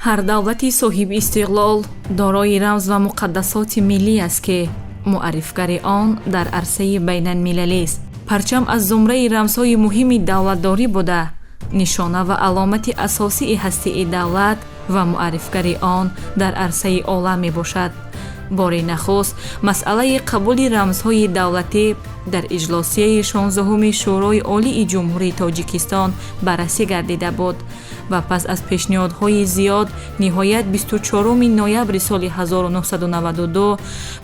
Ҳар давлати соҳибистиқлол дорои рамз ва муқаддасоти миллӣ аст, ки муаррифгари он дар арсаи байналмилалист. Парчам аз зумраи рамзҳои муҳими давлатдорӣ буда, нишона ва аломати асосии ҳастии давлат ва муаррифгари он дар арсаи олам мебошад. Бори нахуст масъалаи қабули рамзҳои давлатӣ дар иҷлосияи 16-уми Шӯрои Олии Ҷумҳурии Тоҷикистон баррасӣ гардида буд ва пас аз пешниҳодҳои зиёд ниҳоят 24 ноябри соли 1992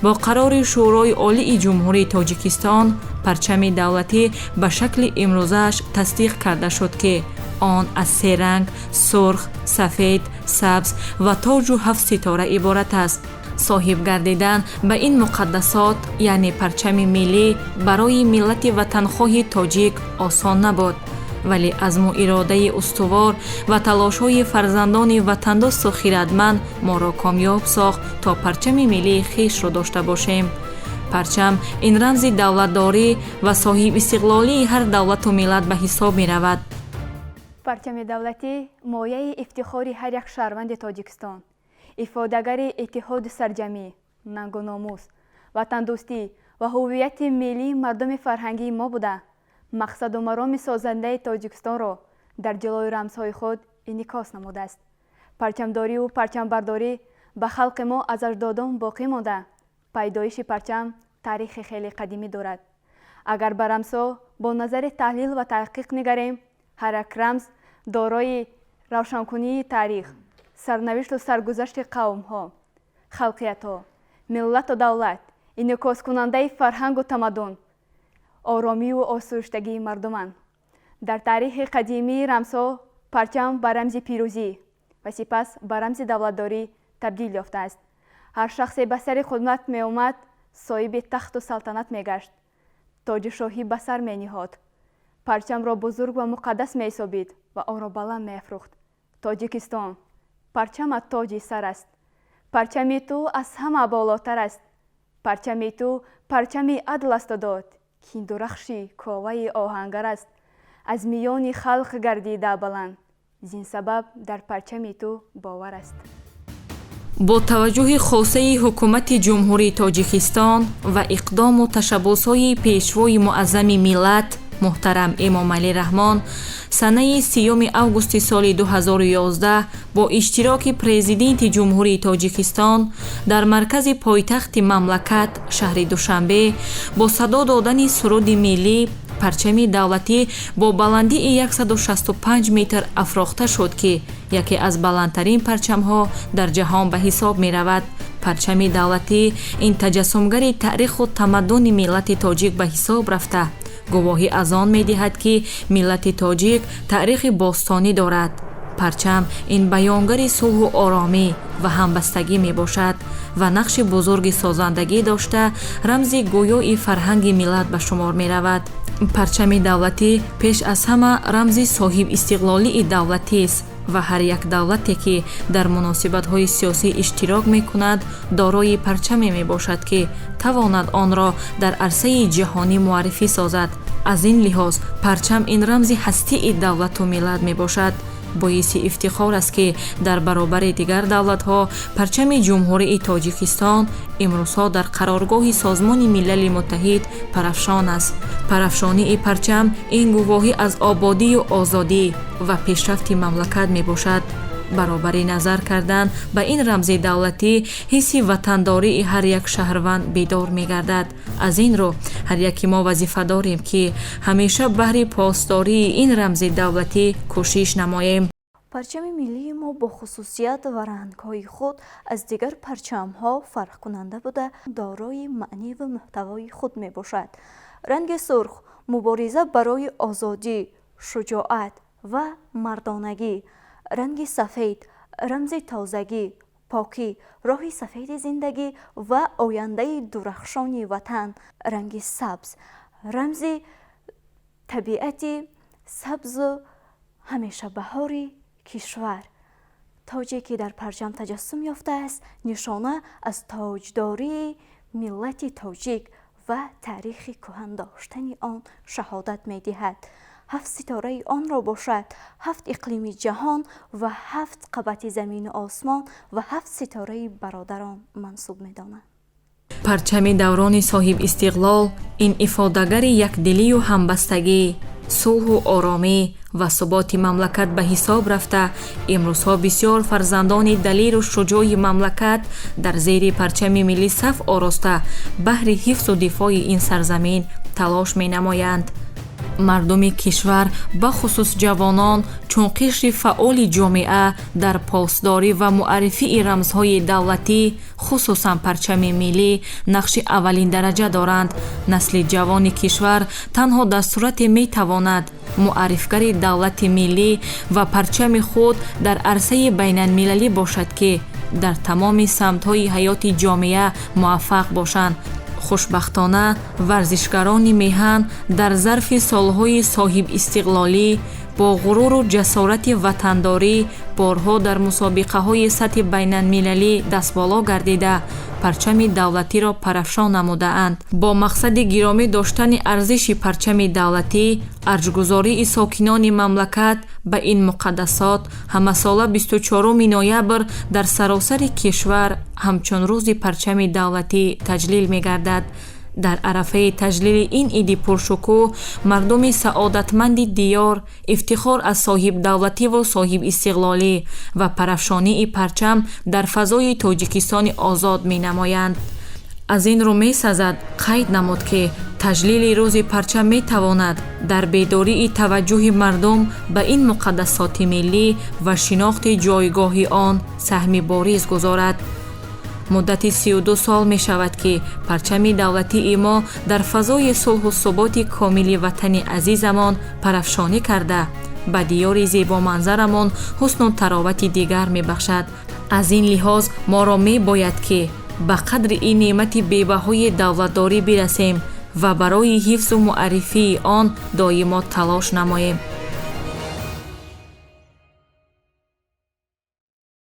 бо қарори Шӯрои Олии Ҷумҳурии Тоҷикистон парчами давлатӣ ба шакли имрӯзааш тасдиқ карда шуд, ки он аз се ранг: сурх, сафед, сабз ва тоҷу ҳафт ситора иборат аст. Соҳиб гардидан ба ин муқаддасот, яъне парчами миллӣ, барои миллати ватанхоҳи тоҷик осон набуд, вале азму иродаи устувор ва талошҳои фарзандони ватандӯсту хирадманд моро комёб сохт, то парчами миллии хешро дошта бошем. Парчам ин рамзи давлатдорӣ ва соҳибистиқлолии ҳар давлату миллат ба ҳисоб меравад. Парчами давлатӣ мояи ифтихори ҳар як шаҳрванди Тоҷикистон, ифодагари иттиҳоду сарҷамӣ, нангу номус, ватандӯстӣ ва ҳуввияти миллии мардуми фарҳангии мо буда, мақсаду мароми созандаи Тоҷикистонро дар ҷилои рамзҳои худ инъикос намудааст. Парчамдорию парчамбардорӣ ба халқи мо аз аҷдодон боқӣ монда, пайдоиши парчам таърихи хеле қадимӣ дорад. Агар ба рамзҳо бо назари таҳлил ва таҳқиқ нигарем, ҳар як рамз дорои равшанкунии таърих, сарнавишту саргузашти қавмҳо, халқиятҳо, миллату давлат, инъикоскунандаи фарҳангу тамаддун, оромию осӯштагии мардуманд. Дар таърихи қадимии рамзҳо парчам ба рамзи пирӯзӣ ва сипас ба рамзи давлатдорӣ табдил ёфтааст. Ҳар шахсе ба сари қудрат меомад, соҳиби тахту салтанат мегашт, тоҷи шоҳӣ ба сар мениҳод, парчамро бузург ва муқаддас меҳисобид ва онро баланд меафрӯхт. Тоҷикистон, парчамат тоҷи сар аст, парчами ту аз ҳама болотар аст, парчами ту парчами адл асту дод, ки дурахши Коваи оҳангар аст, аз миёни халқ гардида баланд, зин сабаб дар парчами ту бовар аст. Бо таваҷҷӯҳи хосаи Ҳукумати Ҷумҳурии Тоҷикистон ва иқдому ташаббусҳои Пешвои муаззами миллат муҳтарам Эмомалӣ Раҳмон, санаи 30 августи соли 2011 бо иштироки Президенти Ҷумҳурии Тоҷикистон дар маркази пойтахти мамлакат, шаҳри Душанбе, бо садо додани суруди миллӣ парчами давлатӣ бо баландии 165 метр афрохта шуд, ки яке аз баландтарин парчамҳо дар ҷаҳон ба ҳисоб меравад. Парчами давлатӣ ин таҷассумгари таъриху тамаддуни миллати тоҷик ба ҳисоб рафта, гувоҳӣ аз он медиҳад, ки миллати тоҷик таърихи бостонӣ дорад. Парчам ин баёнгари сулҳу оромӣ ва ҳамбастагӣ мебошад ва нақши бузурги созандагӣ дошта, рамзи гӯёи фарҳанги миллат ба шумор меравад. Парчами давлатӣ пеш аз ҳама рамзи соҳибистиқлолии давлатист ва ҳар як давлате, ки дар муносибатҳои сиёсӣ иштирок мекунад, дорои парчаме мебошад, ки тавонад онро дар арсаи ҷаҳонӣ муаррифӣ созад. Аз ин лиҳоз парчам ин рамзи ҳастии давлату миллат мебошад. Боиси ифтихор аст, ки дар баробари дигар давлатҳо парчами Ҷумҳурии Тоҷикистон имрӯзҳо дар қароргоҳи Созмони Милали Муттаҳид парафшон аст. Парафшонии парчам ин гувоҳӣ аз ободию озодӣ ва пешрафти мамлакат мебошад. Баробари назар кардан ба ин рамзи давлатӣ, ҳисси ватандории ҳар як шаҳрванд бедор мегардад. Аз ин рӯ ҳар яки мо вазифа дорем, ки ҳамеша баҳри посдории ин рамзи давлатӣ кӯшиш намоем. Парчами миллии мо бо хусусият ва рангҳои худ аз дигар парчамҳо фарқкунанда буда, дорои маънӣ ва муҳтавои худ мебошад. Ранги сурх мубориза барои озодӣ, шуҷоат ва мардонагӣ, ранги сафед рамзи тозагӣ, покӣ, роҳи сафеди зиндагӣ ва ояндаи дурахшони ватан, ранги сабз рамзи табиати сабзу ҳамешабаҳори кишвар, тоҷе ки дар парчам таҷассум ёфтааст, нишона аз тоҷдории миллати тоҷик ва таърихи кӯҳан доштани он шаҳодат медиҳад. Ҳафт ситораи онро бошад ҳафт иқлими ҷаҳон ва ҳафт қабати замину осмон ва ҳафт ситораи бародарон мансуб медонанд. Парчами даврони соҳибистиқлол ин ифодагари якдилию ҳамбастагӣ, сулҳу оромӣ ва суботи мамлакат ба ҳисоб рафта, имрӯзҳо бисёр фарзандони далеру шуҷои мамлакат дар зери парчами миллӣ саф ороста, баҳри ҳифзу дифои ин сарзамин талош менамоянд. Мардуми кишвар, бахусус ҷавонон, чун қишри фаъоли ҷомеа дар посдорӣ ва муаррифии рамзҳои давлатӣ, хусусан парчами миллӣ, нақши аввалиндараҷа доранд. Насли ҷавони кишвар танҳо дар сурате метавонад муаррифгари давлати миллӣ ва парчами худ дар арсаи байналмилалӣ бошад, ки дар тамоми самтҳои ҳаёти ҷомеа муваффақ бошанд. Хушбахтона, варзишгарони меҳан дар зарфи солҳои соҳибистиқлолӣ бо ғуруру ҷасорати ватандорӣ борҳо дар мусобиқаҳои сатҳи байналмилалӣ дастболо гардида, парчами давлатиро парафшон намудаанд. Бо мақсади гиромӣ доштани арзиши парчами давлатӣ, арҷгузории сокинони мамлакат ба ин муқаддасот, ҳамасола 24 ноябр дар саросари кишвар ҳамчун Рӯзи парчами давлатӣ таҷлил мегардад. Дар арафаи таҷлили ин иди пуршукӯҳ мардуми саодатманди диёр ифтихор аз соҳибдавлативу соҳибистиқлолӣ ва парафшонии парчам дар фазои Тоҷикистони озод менамоянд. Аз ин рӯ месазад қайд намуд, ки таҷлили Рӯзи парчам метавонад дар бедории таваҷҷӯҳи мардум ба ин муқаддасоти миллӣ ва шинохти ҷойгоҳи он саҳми бориз гузорад. Муддати 32 сол мешавад, ки парчами давлатии мо дар фазои сулҳу суботи комили ватани азизамон парафшонӣ карда, ба диёри зебоманзарамон ҳусну таровати дигар мебахшад. Аз ин лиҳоз моро мебояд, ки ба қадри ин неъмати бебаҳои давлатдорӣ бирасем ва барои ҳифзу муаррифии он доимо талош намоем.